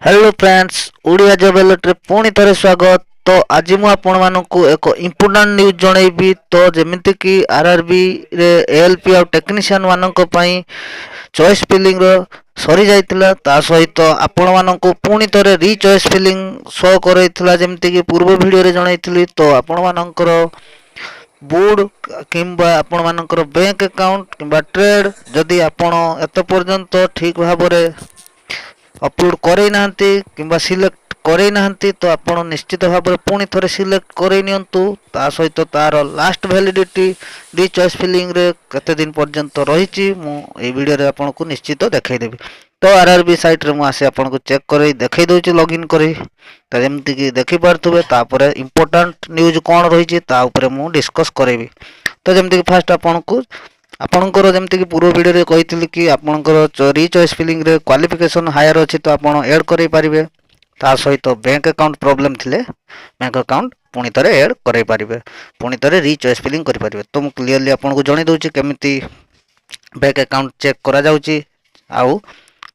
Hello friends, Odia job ଆଲର୍ଟରେ ପୁଣି ଥରେ ସ୍ୱାଗତ। ତ ଆଜି ମୁଁ ଆପଣମାନଙ୍କୁ ଏକ ଇମ୍ପୋର୍ଟାଣ୍ଟ ନ୍ୟୁଜ୍ ଜଣେଇବି। ତ ଯେମିତିକି ଆର୍ଆର୍ବିରେ ଏଏଲ୍ପି ଆଉ ଟେକ୍ନିସିଆନ୍ ମାନଙ୍କ ପାଇଁ ଚଏସ୍ ଫିଲିଂର ସରିଯାଇଥିଲା, ତା ସହିତ ଆପଣମାନଙ୍କୁ ପୁଣି ଥରେ ରି ଚଏସ୍ ଫିଲିଂ ଶୋ କରାଇଥିଲା, ଯେମିତିକି ପୂର୍ବ ଭିଡ଼ିଓରେ ଜଣାଇଥିଲି। ତ ଆପଣମାନଙ୍କର ବୋର୍ଡ଼ କିମ୍ବା ଆପଣମାନଙ୍କର ବ୍ୟାଙ୍କ ଆକାଉଣ୍ଟ କିମ୍ବା ଟ୍ରେଡ଼୍ ଯଦି ଆପଣ ଏତେ ପର୍ଯ୍ୟନ୍ତ ଠିକ୍ ଭାବରେ ଅପଲୋଡ଼ କରେଇ ନାହାନ୍ତି କିମ୍ବା ସିଲେକ୍ଟ କରେଇ ନାହାନ୍ତି, ତ ଆପଣ ନିଶ୍ଚିତ ଭାବରେ ପୁଣି ଥରେ ସିଲେକ୍ଟ କରେଇ ନିଅନ୍ତୁ। ତା ସହିତ ତାର ଲାଷ୍ଟ ଭ୍ୟାଲିଡ଼ିଟି ରି ଚଏସ୍ ଫିଲିଂରେ କେତେ ଦିନ ପର୍ଯ୍ୟନ୍ତ ରହିଛି, ମୁଁ ଏଇ ଭିଡ଼ିଓରେ ଆପଣଙ୍କୁ ନିଶ୍ଚିତ ଦେଖାଇଦେବି। ତ ଆର୍ଆର୍ବି ସାଇଟ୍ରେ ମୁଁ ଆସି ଆପଣଙ୍କୁ ଚେକ୍ କରେଇ ଦେଖାଇ ଦେଉଛି ଲଗ୍ଇନ୍ କରି। ତ ଯେମିତିକି ଦେଖିପାରୁଥିବେ, ତାପରେ ଇମ୍ପୋର୍ଟାଣ୍ଟ ନ୍ୟୁଜ୍ କ'ଣ ରହିଛି, ତା ଉପରେ ମୁଁ ଡିସ୍କସ୍ କରାଇବି। ତ ଯେମିତିକି ଫାଷ୍ଟ ଆପଣଙ୍କୁ ଆପଣଙ୍କର ଯେମିତିକି ପୂର୍ବ ଭିଡ଼ିଓରେ କହିଥିଲି କି ଆପଣଙ୍କର ରି ଚଏସ୍ ଫିଲିଂରେ କ୍ୱାଲିଫିକେସନ୍ ହାୟର ଅଛି, ତ ଆପଣ ଏଡ଼୍ କରାଇ ପାରିବେ। ତା ସହିତ ବ୍ୟାଙ୍କ ଆକାଉଣ୍ଟ ପ୍ରୋବ୍ଲେମ୍ ଥିଲେ ବ୍ୟାଙ୍କ ଆକାଉଣ୍ଟ ପୁଣି ଥରେ ଏଡ଼୍ କରାଇ ପାରିବେ, ପୁଣି ଥରେ ରି ଚଏସ୍ ଫିଲିଂ କରିପାରିବେ। ତ ମୁଁ କ୍ଲିୟରଲି ଆପଣଙ୍କୁ ଜଣାଇ ଦେଉଛି କେମିତି ବ୍ୟାଙ୍କ ଆକାଉଣ୍ଟ ଚେକ୍ କରାଯାଉଛି ଆଉ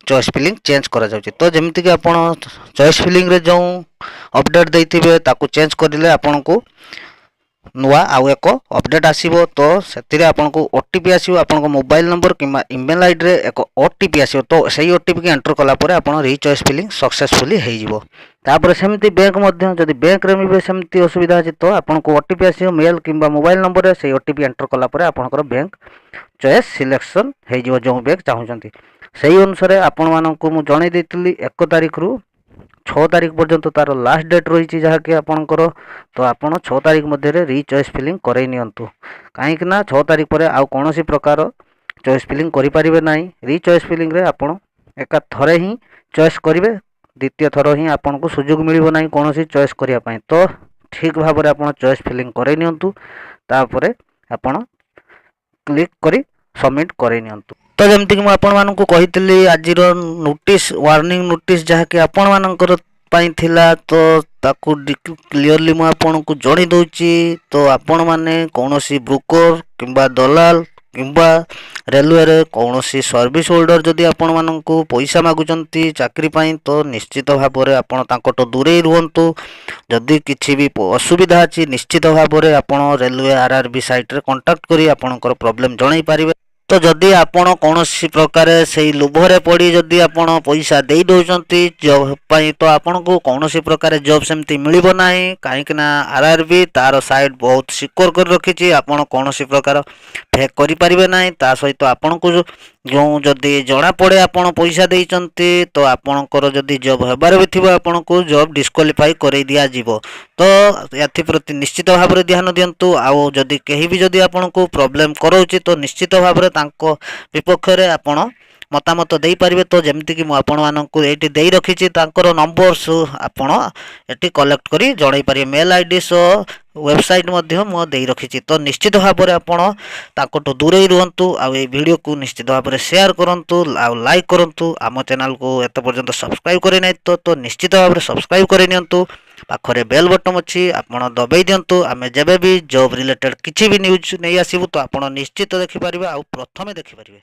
ଚଏସ୍ ଫିଲିଂ ଚେଞ୍ଜ କରାଯାଉଛି। ତ ଯେମିତିକି ଆପଣ ଚଏସ୍ ଫିଲିଂରେ ଯେଉଁ ଅପଡ଼େଟ୍ ଦେଇଥିବେ, ତାକୁ ଚେଞ୍ଜ କରିଲେ ଆପଣଙ୍କୁ ନୂଆ ଆଉ ଏକ ଅପଡ଼େଟ୍ ଆସିବ। ତ ସେଥିରେ ଆପଣଙ୍କୁ ଓଟିପି ଆସିବ, ଆପଣଙ୍କ ମୋବାଇଲ ନମ୍ବର କିମ୍ବା ଇମେଲ୍ ଆଇଡ଼ିରେ ଏକ ଓଟିପି ଆସିବ। ତ ସେଇ ଓଟିପିକି ଏଣ୍ଟର କଲା ପରେ ଆପଣ ରି ଚଏସ୍ ଫିଲିଂ ସକ୍ସେସଫୁଲି ହେଇଯିବ। ତାପରେ ସେମିତି ବ୍ୟାଙ୍କ ମଧ୍ୟ, ଯଦି ବ୍ୟାଙ୍କରେ ବି ସେମିତି ଅସୁବିଧା ଅଛି, ତ ଆପଣଙ୍କୁ ଓଟିପି ଆସିବ ମେଲ୍ କିମ୍ବା ମୋବାଇଲ ନମ୍ବରରେ। ସେଇ ଓଟିପି ଏଣ୍ଟର କଲା ପରେ ଆପଣଙ୍କର ବ୍ୟାଙ୍କ ଚଏସ୍ ସିଲେକ୍ସନ୍ ହେଇଯିବ, ଯେଉଁ ବ୍ୟାଙ୍କ ଚାହୁଁଛନ୍ତି। ସେଇ ଅନୁସାରେ ଆପଣମାନଙ୍କୁ ମୁଁ ଜଣାଇ ଦେଇଥିଲି, 1 ତାରିଖରୁ 6 ତାରିଖ ପର୍ଯ୍ୟନ୍ତ ତା'ର ଲାଷ୍ଟ ଡେଟ୍ ରହିଛି, ଯାହାକି ଆପଣଙ୍କର। ତ ଆପଣ 6 ତାରିଖ ମଧ୍ୟରେ ରି ଚଏସ୍ ଫିଲିଂ କରାଇ ନିଅନ୍ତୁ, କାହିଁକି ନା 6 ତାରିଖ ପରେ ଆଉ କୌଣସି ପ୍ରକାର ଚଏସ୍ ଫିଲିଂ କରିପାରିବେ ନାହିଁ। ରି ଚଏସ୍ ଫିଲିଂରେ ଆପଣ ଏକା ଥରେ ହିଁ ଚଏସ୍ କରିବେ, ଦ୍ୱିତୀୟ ଥର ହିଁ ଆପଣଙ୍କୁ ସୁଯୋଗ ମିଳିବ ନାହିଁ କୌଣସି ଚଏସ୍ କରିବା ପାଇଁ। ତ ଠିକ୍ ଭାବରେ ଆପଣ ଚଏସ୍ ଫିଲିଂ କରାଇ ନିଅନ୍ତୁ, ତାପରେ ଆପଣ କ୍ଲିକ୍ କରି ସବମିଟ୍ କରାଇ ନିଅନ୍ତୁ। ତ ଯେମିତିକି ମୁଁ ଆପଣମାନଙ୍କୁ କହିଥିଲି, ଆଜିର ନୋଟିସ୍, ୱାର୍ଣ୍ଣିଂ ନୋଟିସ୍ ଯାହାକି ଆପଣମାନଙ୍କର ପାଇଁ ଥିଲା, ତ ତାକୁ କ୍ଲିଅରଲି ମୁଁ ଆପଣଙ୍କୁ ଜଣାଇ ଦେଉଛି। ତ ଆପଣମାନେ କୌଣସି ବ୍ରୋକର କିମ୍ବା ଦଲାଲ କିମ୍ବା ରେଲୱେରେ କୌଣସି ସର୍ଭିସ୍ ହୋଲ୍ଡର ଯଦି ଆପଣମାନଙ୍କୁ ପଇସା ମାଗୁଛନ୍ତି ଚାକିରି ପାଇଁ, ତ ନିଶ୍ଚିତ ଭାବରେ ଆପଣ ତାଙ୍କଠୁ ଦୂରେଇ ରୁହନ୍ତୁ। ଯଦି କିଛି ବି ଅସୁବିଧା ଅଛି, ନିଶ୍ଚିତ ଭାବରେ ଆପଣ ରେଲୱେ ଆର୍ଆର୍ବି ସାଇଟ୍ରେ କଣ୍ଟାକ୍ଟ କରି ଆପଣଙ୍କର ପ୍ରୋବ୍ଲେମ୍ ଜଣାଇ ପାରିବେ। ତ ଯଦି ଆପଣ କୌଣସି ପ୍ରକାରେ ସେଇ ଲୋଭରେ ପଡ଼ି ଯଦି ଆପଣ ପଇସା ଦେଇ ଦେଉଛନ୍ତି ଜବ୍ ପାଇଁ, ତ ଆପଣଙ୍କୁ କୌଣସି ପ୍ରକାର ଜବ୍ ସେମିତି ମିଳିବ ନାହିଁ, କାହିଁକି ନା ଆର୍ଆର୍ବି ତାର ସାଇଟ୍ ବହୁତ ସିକ୍ୟୋର କରି ରଖିଛି। ଆପଣ କୌଣସି ପ୍ରକାର ଫେକ୍ କରିପାରିବେ ନାହିଁ। ତା ସହିତ ଆପଣଙ୍କୁ ଯେଉଁ ଯଦି ଜଣାପଡ଼େ ଆପଣ ପଇସା ଦେଇଛନ୍ତି, ତ ଆପଣଙ୍କର ଯଦି ଜବ୍ ହେବାର ବି ଥିବ, ଆପଣଙ୍କୁ ଜବ୍ ଡିସ୍କ୍ୱାଲିଫାଇ କରାଇ ଦିଆଯିବ। ତ ଏଥିପ୍ରତି ନିଶ୍ଚିତ ଭାବରେ ଧ୍ୟାନ ଦିଅନ୍ତୁ। ଆଉ ଯଦି କେହି ବି ଯଦି ଆପଣଙ୍କୁ ପ୍ରୋବ୍ଲେମ୍ କରାଉଛି, ତ ନିଶ୍ଚିତ ଭାବରେ ତାଙ୍କ ବିପକ୍ଷରେ ଆପଣ ମତାମତ ଦେଇପାରିବେ। ତ ଯେମିତିକି ମୁଁ ଆପଣମାନଙ୍କୁ ଏଇଠି ଦେଇ ରଖିଛି ତାଙ୍କର ନମ୍ବର, ଆପଣ ଏଠି କଲେକ୍ଟ କରି ଜଣାଇ ପାରିବେ। ମେଲ୍ ଆଇଡ଼ି ସହ ୱେବସାଇଟ୍ ମଧ୍ୟ ମୁଁ ଦେଇ ରଖିଛି। ତ ନିଶ୍ଚିତ ଭାବରେ ଆପଣ ତାଙ୍କଠୁ ଦୂରେଇ ରୁହନ୍ତୁ। ଆଉ ଏଇ ଭିଡ଼ିଓକୁ ନିଶ୍ଚିତ ଭାବରେ ସେୟାର କରନ୍ତୁ ଆଉ ଲାଇକ୍ କରନ୍ତୁ। ଆମ ଚ୍ୟାନେଲକୁ ଏତେ ପର୍ଯ୍ୟନ୍ତ ସବସ୍କ୍ରାଇବ୍ କରିନାହିଁ ତ ନିଶ୍ଚିତ ଭାବରେ ସବସ୍କ୍ରାଇବ୍ କରିନିଅନ୍ତୁ। ପାଖରେ ବେଲ୍ ବଟନ୍ ଅଛି, ଆପଣ ଦବାଇ ଦିଅନ୍ତୁ। ଆମେ ଯେବେ ବି ଜବ୍ ରିଲେଟେଡ଼୍ କିଛି ବି ନ୍ୟୁଜ୍ ନେଇ ଆସିବୁ, ତ ଆପଣ ନିଶ୍ଚିତ ଦେଖିପାରିବେ ଆଉ ପ୍ରଥମେ ଦେଖିପାରିବେ।